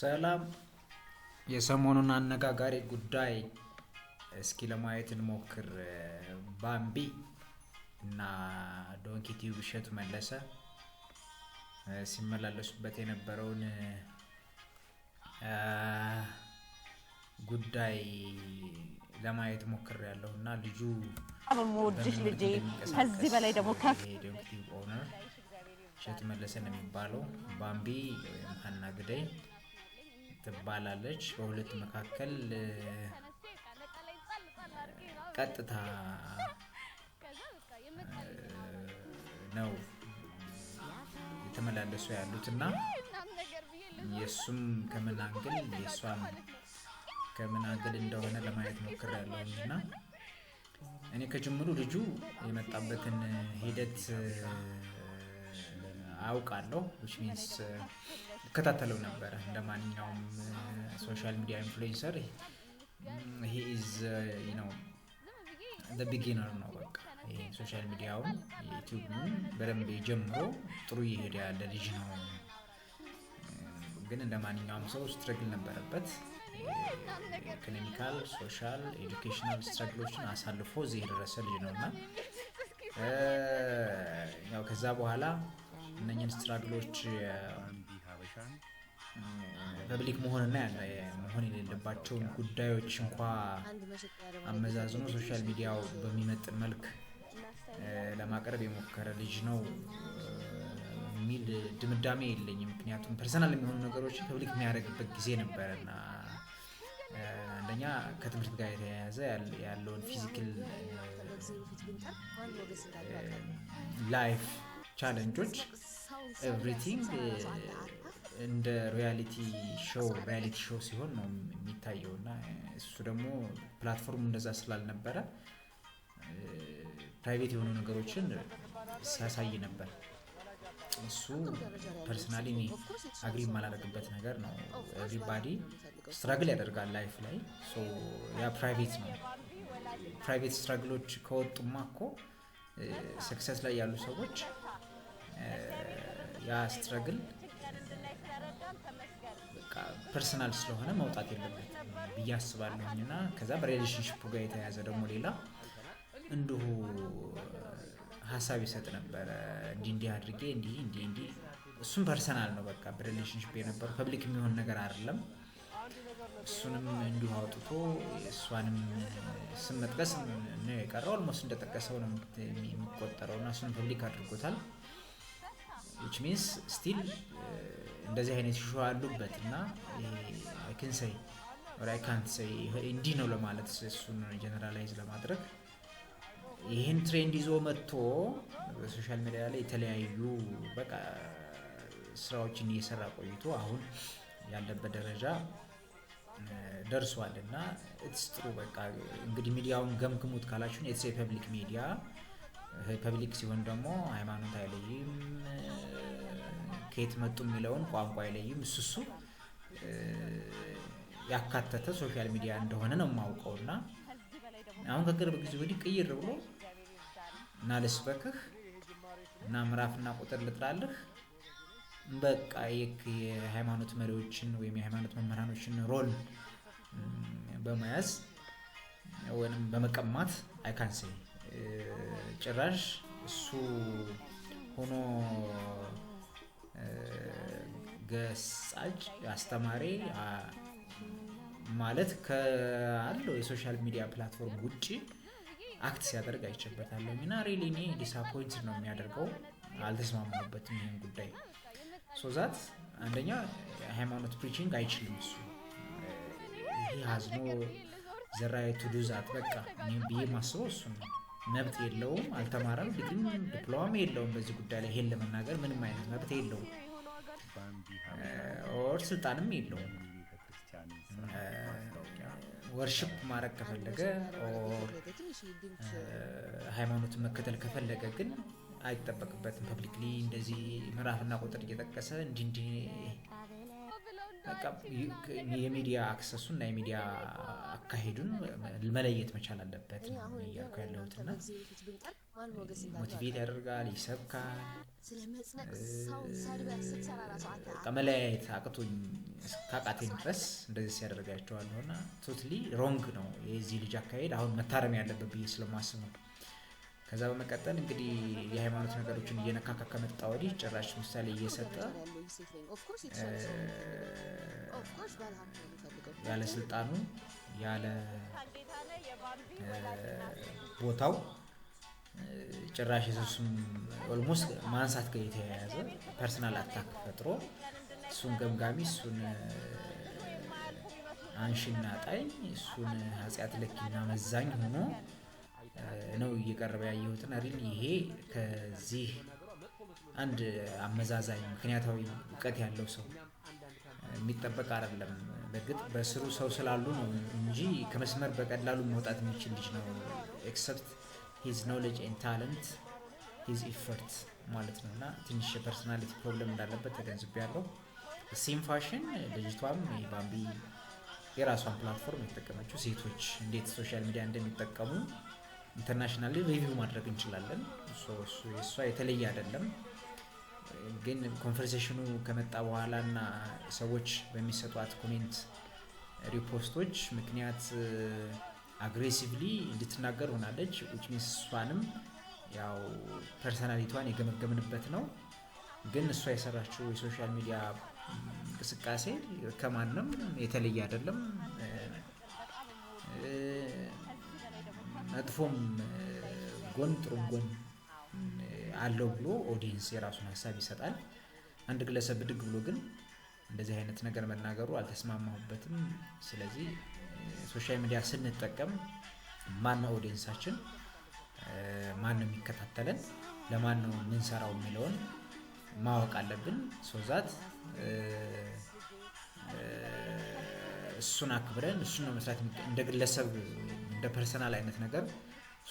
ሰላም፣ የሰሞኑን አነጋጋሪ ጉዳይ እስኪ ለማየት እንሞክር። ባምቢ እና ዶንኪ ቲዩብ እሸቱ መለሰ ሲመላለሱበት የነበረውን ጉዳይ ለማየት ሞክሬያለሁ እና ልጁ የምወድሽ በምን መልክ ልጄ ከዚህ እንደሚንቀሳቀስ በላይ ደግሞ ከፍ ይሄ ዶንኪ ቲዩብ owner እሸቱ መለሰ ነው የሚባለው። ባምቢ ወይም ሀና ግደይ ትባላለች። በሁለቱ መካከል ቀጥታ ነው የተመላለሱ ያሉት እና የእሱም ከምን angle የእሷም ከምን angle እንደሆነ ለማየት ሞክሬያለሁኝ። እና እኔ ከጅምሩ ልጁ የመጣበትን ሂደት አውቃለሁ፣ which means እከታተለው ነበረ። እንደ ማንኛውም social media influencer he is beginner ነው። በቃ ይሄ social media ውን ዩቲዩብን በደንብ ጀምሮ ጥሩ እየሄደ ያለ ልጅ ነው። ግን እንደ ማንኛውም ሰው struggle ነበረበት። Economical፣ social፣ educational struggle ኦችን አሳልፎ እዚህ የደረሰ ልጅ ነው። እና ያው ከዛ በኋላ እነኝን struggle ኦች public መሆንና መሆን የሌለባቸውን ጉዳዮች እንኳ አመዛዝኖ social media ው በሚመጥን መልክ ለማቅረብ የሞከረ ልጅ ነው የሚል ድምዳሜ የለኝም። ምክንያቱም personal የሚሆኑ ነገሮችን public የሚያደርግበት ጊዜ ነበረ። እና አንደኛ ከትምህርት ጋር የተያያዘ ያለውን physical life challenge ኦች everything እንደ reality show ሲሆን ነው የሚታየው። እና እሱ ደግሞ platform ኡ እንደዛ ስላልነበረ private የሆኑ ነገሮችን ሲያሳይ ነበር። እሱ personally እኔ agree የማላደርግበት ነገር ነው። Everybody struggle ያደርጋል life ላይ፣ ያ private ነው። Private struggle ኦች ከወጡማ እኮ success ላይ ያሉ ሰዎች ያ struggle personal ስለሆነ መውጣት የለበትም ብዬ አስባለሁኝ። እና ከዛ በ relationship ጋር የተያያዘ ደግሞ ሌላ እንዲሁ ሀሳብ ይሰጥ ነበረ። እንዲህ እንዲህ አድርጌ እንዲህ እንዲህ እንዲህ፣ እሱም personal ነው። በቃ በ relationship የነበረው public የሚሆን ነገር አይደለም። እሱንም እንዲሁ አውጥቶ እሷንም ስም መጥቀስ ነው የቀረው። Almost እንደጠቀሰው ነው የሚቆጠረው እና እሱንም public አድርጎታል። Which means still እንደዚህ አይነት issue አሉበት። እና አይ ሰይ አይ ካንት ሰይ እንዲህ ነው ለማለት፣ እሱን generalize ለማድረግ። ይህን trend ይዞ መጥቶ በ social media ላይ የተለያዩ በቃ ስራዎችን እየሰራ ቆይቶ አሁን ያለበት ደረጃ ደርሷል። እና it's ጥሩ። በቃ እንግዲህ ሚዲያውን ገምግሙት ካላችሁን it's public media። Public ሲሆን ደግሞ ሃይማኖት አይለይም፣ ከየት መጡ የሚለውን ቋንቋ አይለይም። እሱ ያካተተ social media እንደሆነ ነው የማውቀው። እና አሁን ከቅርብ ጊዜ ወዲህ ቅይር ብሎ እና ልስበክህ እና ምዕራፍና ቁጥር ልጥራልህ፣ በቃ የሃይማኖት መሪዎችን ወይም የሃይማኖት መምህራኖችን role በመያዝ ወይም በመቀማት I can say ጭራሽ እሱ ሆኖ ገሳጭ አስተማሪ ማለት ካለው የ social media platform ውጭ act ሲያደርግ አይቼበታለሁ። እና really እኔ disappoint ነው የሚያደርገው። አልተስማማሁበትም ይህን ጉዳይ። So that አንደኛ ሃይማኖት preaching አይችልም እሱ። He has no the right to do that። በቃ እኔም ብዬ ማስበው እሱ ነው። መብት የለውም፣ አልተማረም፣ ዲግሪም ዲፕሎማም የለውም። በዚህ ጉዳይ ላይ ይሄን ለመናገር ምንም አይነት መብት የለውም or ስልጣንም የለውም። Worship ማድረግ ከፈለገ or ሃይማኖትን መከተል ከፈለገ ግን አይጠበቅበትም publicly እንደዚህ ምዕራፍና ቁጥር እየጠቀሰ እንዲህ እንዲህ። የሚዲያ access ኡን እና የሚዲያ አካሄዱን መለየት መቻል አለበት ነው እያልኩ ያለሁት። እና Motivate ያደርጋል፣ ይሰብካል። በቃ መለያየት አቅቶኝ እስካቃተኝ ድረስ እንደዚህ ሲያደርጋቸዋለሁ እና totally wrong ነው የዚህ ልጅ አካሄድ፣ አሁን መታረም ያለበት ብዬ ስለማስብ ነው። ከዛ በመቀጠል እንግዲህ የሃይማኖት ነገሮችን እየነካካ ከመጣ ወዲህ ጭራሽ ምሳሌ እየሰጠ ያለ ስልጣኑ ያለ ቦታው ጭራሽ የሱስም almost ማንሳት ጋር የተያያዘ personal attack ፈጥሮ እሱን ገምጋሚ፣ እሱን አንሺና ጣይ፣ እሱን ኃጢአት ለኪና መዛኝ ሆኖ ነው እየቀረበ ያየሁትና really ይሄ ከዚህ አንድ አመዛዛኝ ምክንያታዊ እውቀት ያለው ሰው የሚጠበቅ አይደለም። በእርግጥ በስሩ ሰው ስላሉ ነው እንጂ ከመስመር በቀላሉ መውጣት የሚችል ልጅ ነው። Except his knowledge and talent, his effort ማለት ነው። እና ትንሽ የ personality problem እንዳለበት ተገንዝቤያለሁ። Same fashion ልጅቷም ባምቢ የራሷን platform የተጠቀመችው ሴቶች እንዴት social media እንደሚጠቀሙ internationally review ማድረግ እንችላለን። እሷ የተለየ አይደለም። ግን conversation ኑ ከመጣ በኋላ እና ሰዎች በሚሰጧት comment repost ኦች ምክንያት aggressively እንድትናገር ሆናለች። Which means እሷንም ያው personality ዋን የገመገምንበት ነው። ግን እሷ የሰራችው የ social media እንቅስቃሴ ከማንም የተለየ አይደለም። መጥፎም ጎን ጥሩም ጎን አለው ብሎ audience የራሱን ሀሳብ ይሰጣል። አንድ ግለሰብ ብድግ ብሎ ግን እንደዚህ አይነት ነገር መናገሩ አልተስማማሁበትም። ስለዚህ social media ስንጠቀም ማነው audience ኣችን፣ ማን ነው የሚከታተለን፣ ለማን ነው የምንሰራው የሚለውን ማወቅ አለብን። So that እሱን አክብረን እሱን ነው መስራት። እንደ ግለሰብ እንደ personal አይነት ነገር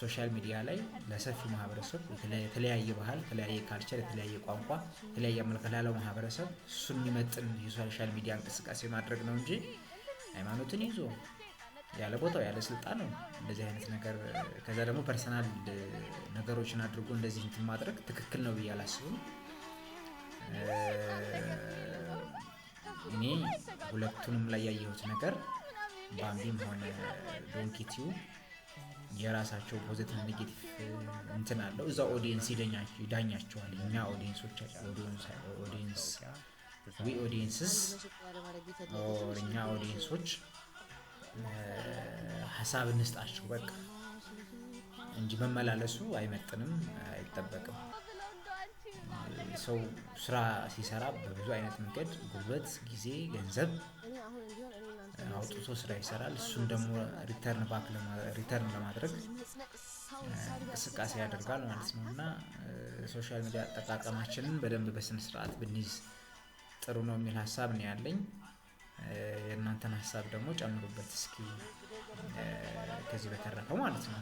social media ላይ ለሰፊው ማህበረሰብ፣ የተለያየ ባህል፣ የተለያየ culture፣ የተለያየ ቋንቋ፣ የተለያየ አመለካከት ላለው ማህበረሰብ እሱን የሚመጥን የ social media እንቅስቃሴ ማድረግ ነው እንጂ ሃይማኖትን ይዞ ያለ ቦታው ያለ ስልጣኑ እንደዚህ አይነት ነገር፣ ከዛ ደግሞ personal ነገሮችን አድርጎ እንደዚህ እንትን ማድረግ ትክክል ነው ብዬ አላስብም። እኔ ሁለቱንም ላይ ያየሁት ነገር ባምቢም ሆነ ዶንኪ ቲዩብ የራሳቸው positive negative እንትን አለው። እዛ audience ይዳኛቸዋል። እኛ audience ኦች audience we audiences እኛ audience ኦች ሀሳብ እንስጣቸው በቃ እንጂ መመላለሱ አይመጥንም፣ አይጠበቅም። ሰው ስራ ሲሰራ በብዙ አይነት መንገድ ጉልበት፣ ጊዜ፣ ገንዘብ አውጥቶ ስራ ይሰራል። እሱን ደግሞ return back return ለማድረግ እንቅስቃሴ ያደርጋል ማለት ነው። እና social media አጠቃቀማችንን በደንብ በስነ ስርዓት ብንይዝ ጥሩ ነው የሚል ሀሳብ ነው ያለኝ። የእናንተን ሀሳብ ደግሞ ጨምሩበት እስኪ ከዚህ በተረፈ ማለት ነው።